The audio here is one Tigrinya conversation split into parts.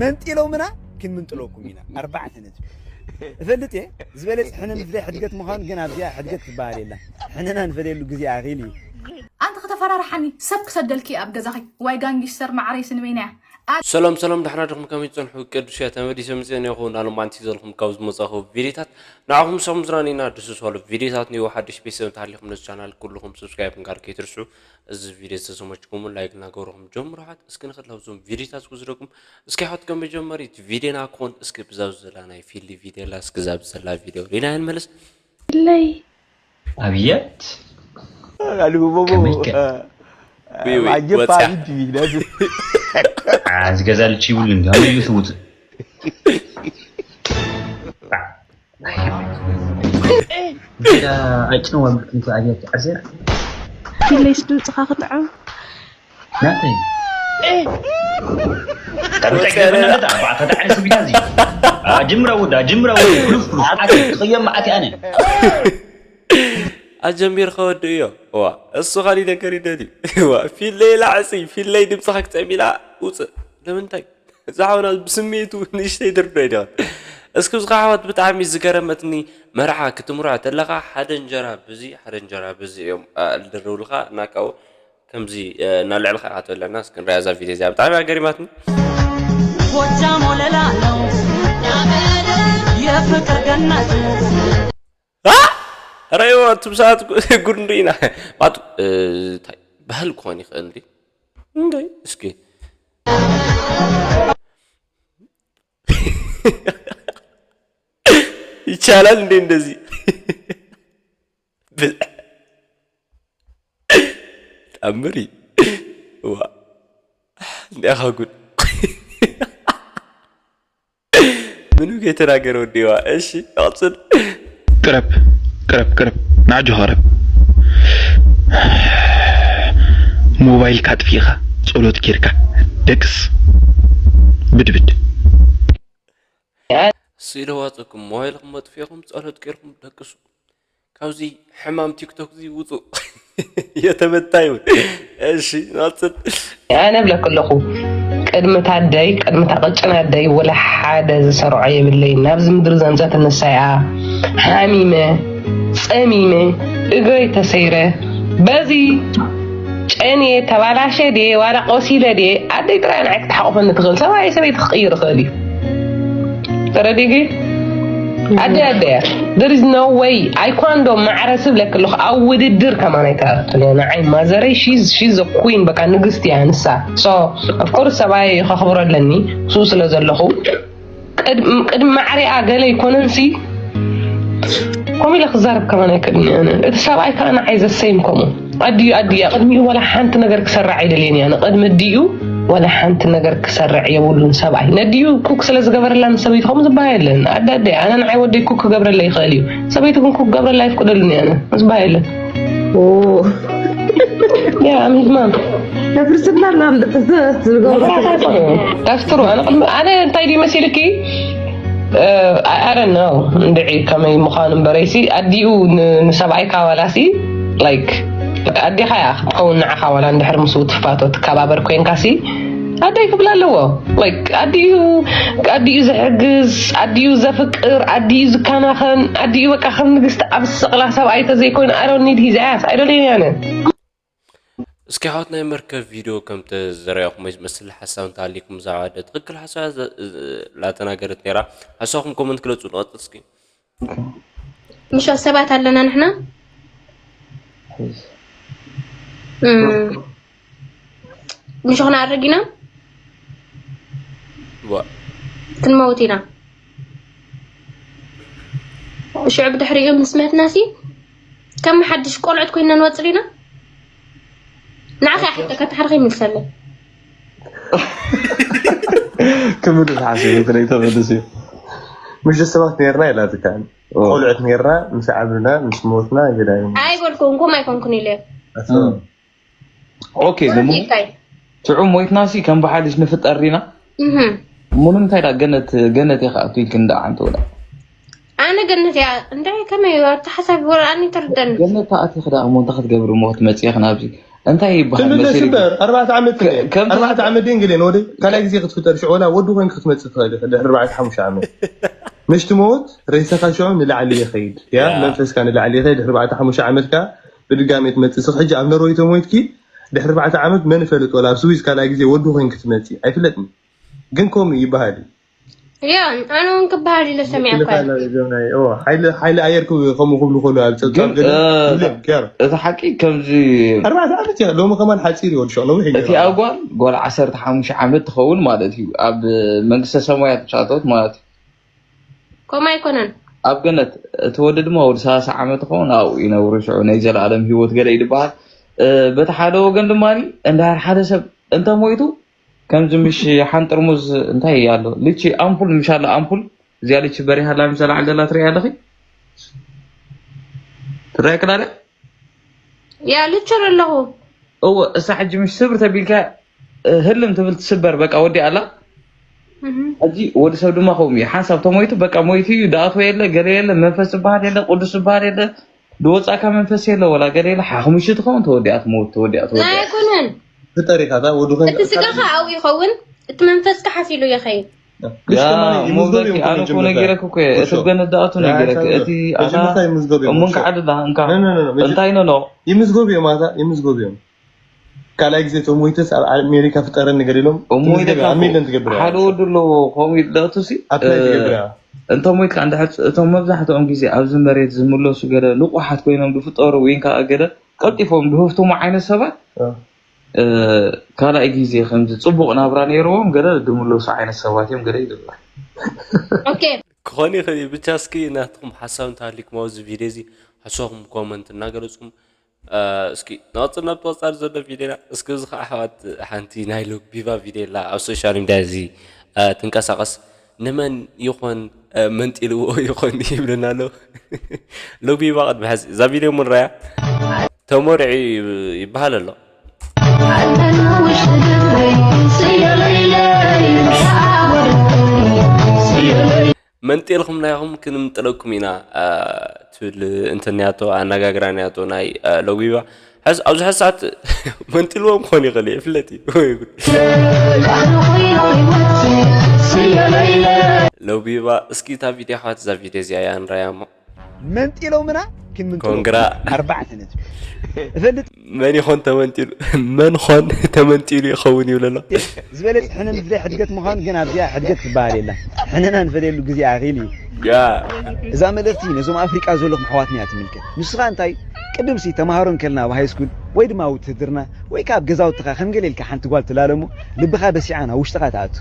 መንጢሎምና ክንምንጥለኩም ኢና። ኣርባዕተ ነጥቢ። እፈልጥ እየ ዝበለፅ ሕነ ምፍለይ ሕድገት ምዃኑ፣ ግን ኣብዚኣ ሕድገት ትበሃል የላ። ሕነና ንፈለየሉ ግዜ ኣኺል እዩ። ኣንቲ ከተፈራርሓኒ ሰብ ክሰደልኪ ኣብ ገዛኺ ዋይ ጋንጊስተር ማዕረይ ስንበይናያ። ሰላም ሰላም፣ ዳሕና ድኹም ከመይ ትጸንሑ? ቅዱስ እያ ተመሊሰ ምጽእ ነኹ። ናሎማንቲ ዘልኹም ካብ ዝመጻኹ ቪዲዮታት ንዓኹም ሰኹም ዝራኒና ድስስ ዋሉ ቪዲዮታት ንዩ ሓድሽ ቤተሰብ እንተሃሊኹም ነዚ ቻናል ኩልኹም ሰብስክራይብ ምግባር ከይትርስዑ። እዚ ቪዲዮ ዝተሰመችኩም ላይክ እናገበርኹም ጀምሩ። ሓት እስኪ ንኽድ ላብዞም ቪዲዮታት ክዝረኩም እስኪ ሓት ከም መጀመሪት ቪዲዮና ክኾን እስኪ ብዛብ ዘላ ናይ ፊልዲ ቪዲዮ ላ እስኪ ዛብ ዘላ ቪዲዮ ሪና ንመለስ። ለይ ኣብየት ኣልቦቦቦ ከመይከ? ዊዊ ማጀባ ወፅያ ቢቢ ነዚ እዚ ገዛ ልቺ ይብሉ እንዲ ኣመዩ ትውፅእ ኣጭን ወብልኩ ኣብየት ዓዜር ፊለይስ ድምፅኻ ክጥዕም ናተይ ጠብጠ ገበነለታ ባዕታ ዳዕሪ ስቢታ እዚ ጅምረ ውዳ ጅምረ ውዳ ፍሉፍ ፍሉፍ ኣቲ ክየም ኣቲ ኣነ ኣጀሚር ከወድእ እዮ። ዋ እሱ ካሊ ነገር ይደልዩ። ዋ ፊለይ ላዕፂ ፊለይ ድምፅኻ ክጥዕም ኢላ ውፅእ። ንምንታይ? ዝሓውና ብስሜቱ ንእሽተይ ድርዶ ይደዋል። እስኪ ብዝኻ ኣሕዋት ብጣዕሚ ዝገረመትኒ መርዓ ክትምርዖ ተለኻ ሓደ እንጀራ ብዚ ሓደ እንጀራ ብዚ እዮም አ፣ ዝድርብልኻ እናካው ከምዚ አ፣ እናልዕልኻ ኢኻ ትበልዕና። እስኪ ንሪኣ እዛ ቪድዮ እዚኣ ብጣዕሚ ኣገሪማትኒ። ጎጃም ወለላ ነው የፍቅር ገነት ረይዎ እቱም ሰዓት ጉድ እንድኢና ማቱ እንታይ ባህል ክኾን ይኽእል እንዲ እንታይ እስኪ ይቻላል እንዴ እንደዚህ ብልዕ ተኣምር እዩ ዋ እንዲያኻ ጉድ ምንም ከይተናገረ ወዲዋ እሺ ቀፅል ቅረብ ቅረብ ቅረብ ንዓጆ ቅረብ ሞባይልካ ኣጥፊእኻ ጸሎት ጌርካ ደቅስ ብድብድ ስኢለ ዋፀኩም ሞባይልኩም መጥፊእኹም ፀሎት ጌርኩም ደቅሱ ካብዚ ሕማም ቲክቶክ እዚ ውፁ የተመታ ይብል እሺ ናፅል ኣነ እብለኪ ኣለኹ ቅድሚ ታደይ ቅድሚ ታቐጭን ኣደይ ወላ ሓደ ዝሰርዖ የብለይ ናብዚ ምድሪ ዘምፀት ንሳያ ሓሚመ ፀሚመ እግረይ ተሰይረ በዚ ጨንየ ተባላሸ ድየ ዋላ ቆሲለ ድየ ኣደይ ጥራይ ንዓይ ክትሓቑፈኒ ትኽእል ሰብኣይ ሰበይቲ ክቕይር ይኽእል እዩ ተረዲጊ ኣደ ኣደ there is no way ኣይኳንዶ ማዕረ ስብለክ ኣለኹ ኣብ ውድድር ከማን ኣይተኣቱን እያ ንዓይ ማዘረይ she's she's a queen በቃ ንግስቲ እያ ንሳ so of course ሰብኣይ ከኽብሮ ኣለኒ ስኡ ስለ ዘለኹ ቅድሚ ማዕሪኣ ገለ ኣይኮነን ሲ ከምኡ ኢለ ክዛረብ ከማን ኣይክእልን እየ እቲ ሰብኣይ ከዓ ንዓይ ዘሰይም ከምኡ ኣድዩ ኣድያ ቅድሚኡ ዋላ ሓንቲ ነገር ክሰርዕ ኣይደልየን እያ ንቅድሚ ኣዲኡ ዋላ ሓንቲ ነገር ክሰርዕ የብሉን ሰብኣይ ነዲኡ ኩክ ስለ ዝገበረላ ንሰበይቱ ከምኡ ዝበሃል የለን ኣደ ኣደ ኣነ ንዓይ ወደይ ኩክ ክገብረለይ ይኽእል እዩ ሰበይቲ ግን ኩክ ክገብረላ ኣይፍቅደሉን እየ ኣነ ዝበሃል የለን ያ ኣሚዝማን ነፍርስና ኣሎ ዝገብሮ That's true ኣነ ቅድሚ ኣነ እንታይ ድዩ መሲልኪ I don't know እንድዒ ከመይ ምዃኑ እምበረይሲ ኣዲኡ ንሰብኣይካ ዋላሲ like ኣዴኻ እያ ክትከውን ንዓኻ ዋላ እንድሕር ምስኡ ትፋቶ ትከባበር ኮይንካሲ ኣደይ ክብል ኣለዎ like ኣዲኡ ኣዲኡ ዝሕግዝ ኣዲኡ ዘፍቅር ኣዲኡ ዝከናኸን ኣዲኡ በቃ ከም ንግስቲ ኣብ ስቕላ ሰብኣይ ተዘይኮይኑ I don't need his ass ኣይደልዮን እየ ኣነ እስኪ ኣሕዋት ናይ መርከብ ቪድዮ ከም ተዘረኹም ወይ ዝመስል ሓሳብ እንተሃሊኩም ብዛዕባ ደ ትኽክል ሓሳብ ላተናገረት ነይራ ሓሳብኩም ኮመንት ግለፁ ንቐፅል እስኪ ምሾ ሰባት ኣለና ንሕና ምሾ ክንኣርግ ኢና ክንመውት ኢና ሽዑ ብድሕሪኡ ምስ መትና ሲ ከም ሓድሽ ቆልዑት ኮይና ንወፅእ ኢና ንዓኸ ሕቶ ከተሓርኸ ይምልሰለይ ክምልስ ሓሲቡ ትለይ ተመልስ እዩ ምሽ ሰባት ነርና ኢላትካ ቆልዑት ነርና ምስ ዓብና ምስ ሞትና ገዳይ ኣይበልኩንኩም ኣይኮንኩን ኢለ ኦኬ ሽዑ ሞይትና ሲ ከም ብሓድሽ ንፍጠር ኢና እሞ ንምንታይ ዳ ገነት ገነት እየ ክኣቱ ኢልክ እንዳ ዓንተ ወዳ ኣነ ገነት እያ እንታይ ከመይ ኣተሓሳቢ ወረ ኣነ ተርደን ገነት ተኣቲኺ ዳ እሞ እንታይ ክትገብሪ እሞ ክትመፅእ ኢኺ ናብዚ እንታይ ይበሃል ትምለስ መሲልካ? እምበር ኣርባዕተ ዓመት ከ- ከምቲ ኣርባዕተ ዓመት ድንግል እየ ወደ ካልኣይ ግዜ ክትፍጠር ሽዑ ወላ ወዲ ኮይንካ ክትመፅእ ትኽእል ኢኻ ድሕሪ ኣርባዕተ ሓሙሽተ ዓመት ምሽቲ ሞት ሬሳኻ ሽዑ ንላዕሊ ይኸይድ ያ ያ። መንፈስካ ንላዕሊ ይኸይድ ድሕሪ ኣርባዕተ ሓሙሽተ ዓመትካ ብድጋሜ ትመፅእ ስኽ ሕጂ ኣብ ነርወይ ተሞይትኪ ድሕሪ ኣርባዕተ ዓመት መን ይፈልጥ ወላ ኣብ ስዊዝ ካልኣይ ግዜ ወዲ ኮይንክ ትመፅእ ኣይፍለጥን ግን ከምኡ ይበሃል እዩ ያ ኣነ እውን ክበሃል ኢለ ሰሚዐ እኳ ክልተ ናይ እዞም ናይ ኦ ሓይሊ ሓይሊ ኣየር ክብ- ከምኡ ክብሉ ከሉ ኣብ ጸብጻብ ግን ገለ እ፣ ይብሎም ኪያሮ እቲ ሓቂ ከምዚ ኣርባዕተ ዓመት እያ ሎሚ ከማን ሓጺር እዩ ወዲ ሸቕ ነዊሕ እዩ እቲ ኣጓል ጓል ዓሰርተ ሓሙሽተ ዓመት ትኸውን ማለት እዩ ኣብ መንግስተ ሰማያት ትሻቶት ማለት እዩ ከምኡ ኣይኮነን ኣብ ገነት እቲ ወዲ ድማ ወዲ ሰላሳ ዓመት ይኸውን ኣብኡ ይነብሩ ሽዑ ናይ ዘለኣለም ህይወት ገለ እዩ ዝበሃል እ፣ በቲ ሓደ ወገን ድማ እንድሕር ሓደ ሰብ እንተሞይቱ ከምዚ ምሽ ሓንቲ ጥርሙዝ እንታይ ኣሎ ልቺ ኣምፑል ምሽ ኣሎ ኣምፑል እዚኣ ልቺ በሪሃ ኣላ ምሽ ዘላዓል ዘላ ትሪኣ ኣለኺ ትሪኣ ክላለ ያ ልችር ኣለኹ እወ እሳ ሕጂ ምሽ ስብር ተቢልካ እ፣ ህልም ትብል ትስበር በቃ ወዲ ኣላ እህ። ሕጂ ወዲ ሰብ ድማ ከምኡ እዩ ሓንሳብ ተሞይቱ በቃ ሞይቱ እዩ ዳኣቶ የለ ገለ የለ መንፈስ ዝበሃል የለ ቅዱስ ዝበሃል የለ ዝወፃእካ መንፈስ የለ ወላ ገለ የለ ሓኽምሽ ትኸውን ተወዲኣ ትመውት ተወዲኣ ናይ ተወዲኣ ኣይኮነን ፍጠር ኢኻ እታ ወዲ ኮይንካ እቲ ስጋኻ ኣብኡ ይኸውን እቲ መንፈስካ ሓፍ ኢሉ ይኸይድ ምሽ ያ ከማን ይምዝገብ ሞገኪ እዮም ኣነ እኮ እኮ ነጊረክ እኮ እቲ ገነት ዳኣቱ ነጊረክ እቲ ኣላ ይምዝገብ እዮም እሙን እሺ። ከዓድላ እንካ No, no, no, no, መጀመ- እንታይ ኖ ኖ ይምዝገብ እዮም ኣታ ይምዝገብ እዮም ካልኣይ ግዜ እቶም ወይተስ ኣብ ኣሜሪካ ፍጠረኒ ገዲሎም እሞ ትምዝገብ ኢለካ ኣብ ሚልን ትገብር ሓደ ወዲ ኣለዎ ከምኡ ኢሉ ዳኣቱ ሲ ኣፕላይ ትገብር እንቶም ወይትካ እንድሕር እቶም መብዛሕትኦም ግዜ ኣብዚ መሬት ዝምለሱ ገለ ንቑሓት ኮይኖም ዝፍጠሩ ወይ ከዓ ገለ ቀልጢፎም ዝህፍትሙ ዓይነት ሰባት እ፣ ካልኣይ ግዜ ከምዚ ፅቡቕ ናብራ ነይርዎም ገለ ዝምለሱ ዓይነት ሰባት እዮም ገለ ይልባ ኦኬ ክኾን ይኽእል እዩ ብቻ እስኪ ናትኩም ሓሳብ እንተሃሊኩም ኣብዚ ቪድዮ እዚ ሓሳብኩም ኮመንት እናገለፅኩም እ፣ እስኪ ንቐፅል ናብቲ ቀፃሊ ዘሎ ቪድዮና እስኪ እዚ ከዓ ኣሕዋት ሓንቲ ናይ ሎቢባ ቪድዮ ኣላ ኣብ ሶሻል ሚድያ እዚ እ፣ ትንቀሳቐስ ንመን ይኾን እ፣ መንጢልዎ ይኾን ይብለና ኣሎ ሎቢባ ቅድሚ ሕዚ እዛ ቪድዮ ምንራያ ተመሪዑ ይበሃል ኣሎ መንጢልኹም ናይኹም ክንምጥለኩም ኢና እ፣ ትብል እንተኒያቶ ኣነጋግራ ኒያቶ ናይ እ፣ ሎቢባ ሕዚ ኣብዚ ሕዚ ሰዓት መንጢልዎም ክኾን ይኽእል እዩ ይፍለጥ እዩ ወይ ጉድ ሎቢባ እስኪ እታ ቪድዮ ኣሕዋት እዛ ቪድዮ እዚኣ እያ ንራያ እሞ መንጢሎምና ክንምንጥሎ ኮንግራ ኣርባዕተ ነጥቢ እፈልጥ መን ይኾን ተመንጢሉ መን ኾን ተመንጢሉ ይኸውን ይብል ኣሎ ዝበለፅ ሕንን ብዘይ ሕድገት ምዃኑ ግን ኣብዚኣ ሕድገት ዝበሃል የላ ሕንና ንፈለየሉ ግዜ ኣኺል እዩ ያ እዛ መልእኽቲ ነዞም ኣፍሪቃ ዘለኹም ኣሕዋትና እያ ትምልከት ንስኻ እንታይ ቅድም ሲ ተምሃሮ እንከልና ኣብ ሃይ ስኩል ወይ ድማ ውትህድርና ወይ ከዓ ኣብ ገዛውትኻ ከም ገለ ኢልካ ሓንቲ ጓል ትላለሞ ልብኻ በሲዓ ናብ ውሽጥኻ ትኣቱ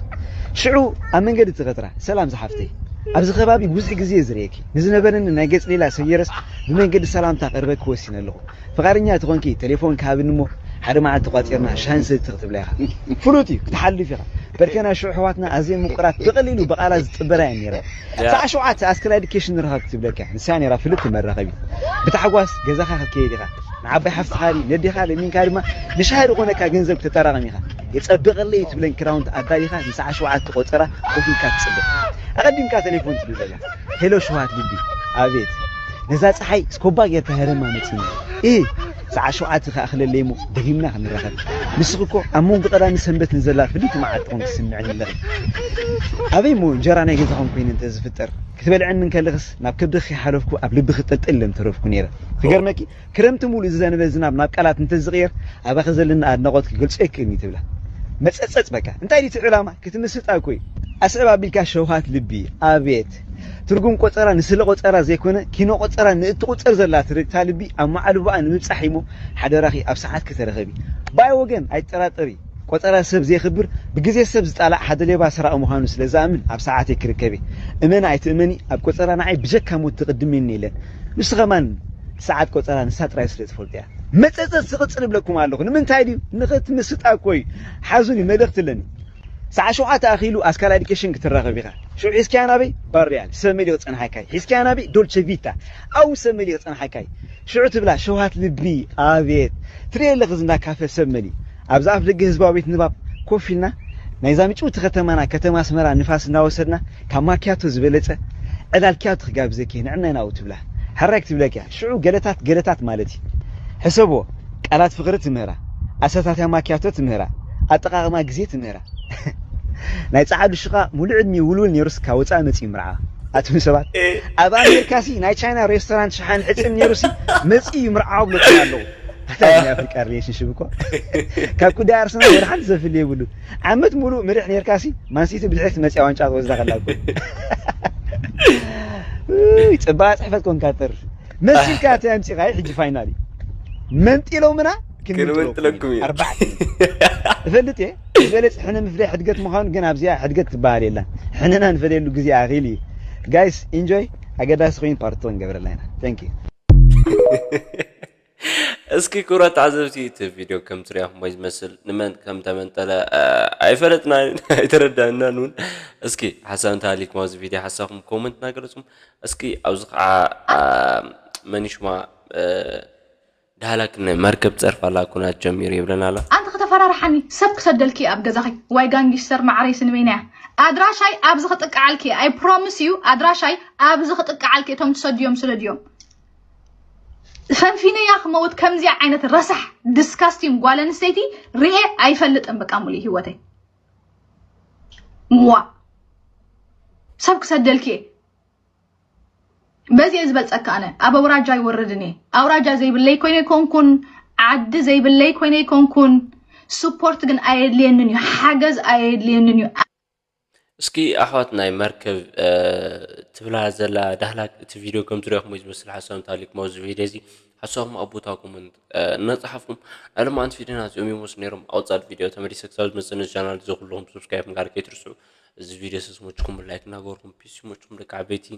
ሽዑ ኣብ መንገዲ ትኸትራ ሰላም ዝሓፍተይ ኣብዚ ከባቢ ብዙሕ ግዜ ዝርእየኪ ንዝነበረኒ ናይ ገጽ ሌላ ሰየረስ ብመንገዲ ሰላምታ ቀርበኪ ወሲነ ኣለኹ ፍቓደኛ ተኾንኪ ቴሌፎን ክሃብኒ እሞ ሓደ መዓልቲ ቋፂርና ሻሂ ንሰቲ ክትብላ ኢኻ ፍሉጥ እዩ ክትሓልፍ ኢኻ በርከና ሽዑ ኣሕዋትና ኣዝየን ምቁራት ብቐሊሉ ብቓላት ዝጥበራ እየን ነይረን ሰዓ ሸውዓተ ኣስክል ኣዲኬሽን ንረኸብ ክትብለካ ንሳ ነይራ ፍልጥቲ መራኸቢት ብታሕጓስ ገዛኻ ክትከይድ ኢኻ ንዓባይ ሓፍትኻ ድዩ ነዴኻ ለሚንካ ድማ ንሻሂ ዝኾነካ ገንዘብ ክተጠራቕም ኢኻ የጸብቐለይ ትብለን ክራውንት ኣዳሊኻ ንሰዓ ሸውዓተ ቆጸራ ኮፍ ኢልካ ትጽበ ኣቐዲምካ ቴሌፎን ትድውለላ ሄሎ ሽውሃት ልቢ ኣቤት ነዛ ጸሓይ ስኮባ ጌርካ ሄረማ መጺና እ ሰዓ ሸውዓተ ክኣኽለለይ እሞ ደጊምና ክንራኸብ ንስኺ እኮ ኣብ መንጎ ቀዳሚ ሰንበት ንዘላ ፍልይቲ መዓልቲ ኮንኪ ትስምዕኒ ኣለኺ ኣበይ እሞ እንጀራ ናይ ገዛኹም ኮይነ እንተ ዝፍጠር ክትበልዐኒ እንከለኽስ ናብ ከብድኺ ሓለፍኩ ኣብ ልብኺ ጠልጠል ኢለ ምተረፍኩ ነይረ ክገርመኪ ክረምቲ ሙሉእ ዝዘነበ ዝናብ ናብ ቃላት እንተዝቕየር ኣባኺ ዘለኒ ኣድናቖት ክገልጾ ኣይክእልን እዩ ትብላ መጸጸጽ በቃ እንታይ ድዩ እቲ ዕላማ ክትምስጣ እኮ እዩ ኣስዕብ ኣቢልካ ሸውሃት ልቢ ኣቤት ትርጉም ቆጸራ ንስለ ቆጸራ ዘይኮነ ኪኖ ቆጸራ ንእትቁጸር ዘላ ትርግታ ልቢ ኣብ ማዕልቦኣ ንምብጻሕ እሞ ሓደራኺ ኣብ ሰዓትኪ ተረኸቢ ባይ ወገን ኣይትጠራጠሪ ቆጸራ ሰብ ዘየኽብር ብግዜ ሰብ ዝጣላዕ ሓደ ሌባ ሰራቒ ምዃኑ ስለ ዝኣምን ኣብ ሰዓተይ ክርከቢ እመን ኣይትእመኒ ኣብ ቆጸራ ንዓይ ብጀካ ሞት ትቕድመኒ የለን ንሱ ኸማን ሰዓት ቆጸራ ንሳ ጥራይ ስለ ትፈልጦ እያ መጸጸት ዝቕጽል እብለኩም ኣለኹ ንምንታይ ድዩ ንኽትምስጣ እኮ እዩ ሓዙኒ መልእኽቲ ኣለኒ ሰዓ ሸውዓተ ኣኺሉ ኣስካል ኣዲኬሽን ክትራኸብ ኢኻ ሽዑ ሒዝካያ ናበይ ባርያል ሰብ መሊኦ ጸንሓካይ ሒዝካያ ናበይ ዶልቸ ቪታ ኣው ሰብ መሊኦ ጸንሓካይ ሽዑ ትብላ ሸውሃት ልቢ ኣቤት ትርኢ ኣለኺ ዝንዳ ካፈ ሰብ መሊኡ ኣብዚ ኣፍ ደገ ህዝባዊ ቤት ንባብ ኮፍ ኢልና ናይዛ ምጭውቲ ከተማና ከተማ ኣስመራ ንፋስ እናወሰድና ካብ ማኪያቶ ዝበለጸ ዕላል ኪያቶ ክጋብዘኪ ንዕናይ ናብኡ ትብላ ሕራይ ክትብለኪ እያ ሽዑ ገለታት ገለታት ማለት እዩ ሕሰብዎ ቃላት ፍቕሪ ትምህራ ኣሰታትያ ማኪያቶ ትምህራ፣ ኣጠቓቕማ ግዜ ትምህራ። ናይ ጸዓዱ ሽቓ ሙሉእ ዕድሚኡ ውልውል ነይሩስ ካብ ወጻኢ መጺኡ ይምርዓዋ። ኣቱም ሰባት፣ ኣብ ኣሜሪካሲ ናይ ቻይና ሬስቶራንት ሸሓኒ ሕጽም ነይሩሲ መጺኡ ይምርዓዋ ብሎኩም ኣለዉ። ኣታ ናይ ኣፍሪቃ ሪሌሽንሽፕ እኮ ካብ ጉዳይ ኣርሰናል ወደ ሓንቲ ዘፍል የብሉ። ዓመት ሙሉእ ምርሕ ነርካሲ ማንሲቲ ብድሕሪት መጽያ ዋንጫ ትወስዳ ከላ እኮ። ጽባቐ ጽሕፈት ኮንካ ተር መሲልካ እቲ ኣምጺኻ ሕጂ ፋይናሊ መንጢሎምና ክንምጥለኩም እዩ። ኣርባዕተ እፈልጥ እየ ዝበለጽ ሕነ ምፍላይ ሕድገት ምዃኑ ግን ኣብዚኣ ሕድገት ትበሃል የላን። ሕነና ንፈለየሉ ግዜ ኣኺል እዩ። ጋይስ ኢንጆይ። ኣገዳሲ ኮይኑ ፓርት ክንገብረላ ኢና። Thank you። እስኪ ክቡራት ተዓዘብቲ እቲ ቪድዮ ከም ትሪኣኹሞ ዝመስል ንመን ከም ተመንጠለ ኣይፈለጥናን ኣይተረዳእናን እውን። እስኪ ሓሳብ እንተሃሊኩም ኣብዚ ቪድዮ ሓሳብኩም ኮመንት እናገለፅኩም እስኪ ኣብዚ ከዓ መኒሽማ ዳህላክ ንመርከብ ፀርፋላ ኩናት ጀሚሩ ይብለና ኣሎ። ኣንቲ ከተፈራርሓኒ ሰብ ክሰደልኪ ኣብ ገዛኺ ዋይ ጋንጊስተር ማዕረይ ስንበይናያ ኣድራሻይ ኣብዚ ክጥቅዓልኪ I promise you ኣድራሻይ ኣብዚ ክጥቅዓልኪ እቶም ትሰድዮም ስደድዮም ፈንፊነያ ክመውት ከምዚኣ ዓይነት ረሳሕ disgusting ጓል ኣንስተይቲ ርኤ ኣይፈልጥን በቃ ሙሉ ህይወተይ ዋ ሰብ ክሰደልኪ በዚ እየ ዝበልፀካ ኣነ ኣብ ኣውራጃ ኣይወርድን እየ ኣውራጃ ዘይብለይ ኮይነ ኣይኮንኩን ዓዲ ዘይብለይ ኮይነ ኣይኮንኩን support ግን ኣየድልየንን እዩ ሓገዝ ኣየድልየንን እዩ እስኪ ኣሕዋት ናይ መርከብ ትብላ ዘላ ዳህላክ እቲ ቪድዮ ከም ትሪኦኹም ዝመስል ሓሳብ እንተሃሊኩም ኣብዚ ቪድዮ እዚ ሓሳብኩም ኣብ ቦታ ኮመንት እናፀሓፍኩም ናይ ሎማዓንቲ ቪድዮና እዚኦም ይመስሉ ነይሮም ኣብ ፃል ቪድዮ ተመሊሰ ክሳብ ዝመፅእ ነዚ ቻናል እዚ ኩለኹም subscribe ምግባር ከይትርስዑ እዚ ቪድዮ ስዝመችኩም like እናገበርኩም peace ይመችኩም ደቂ ዓበይቲ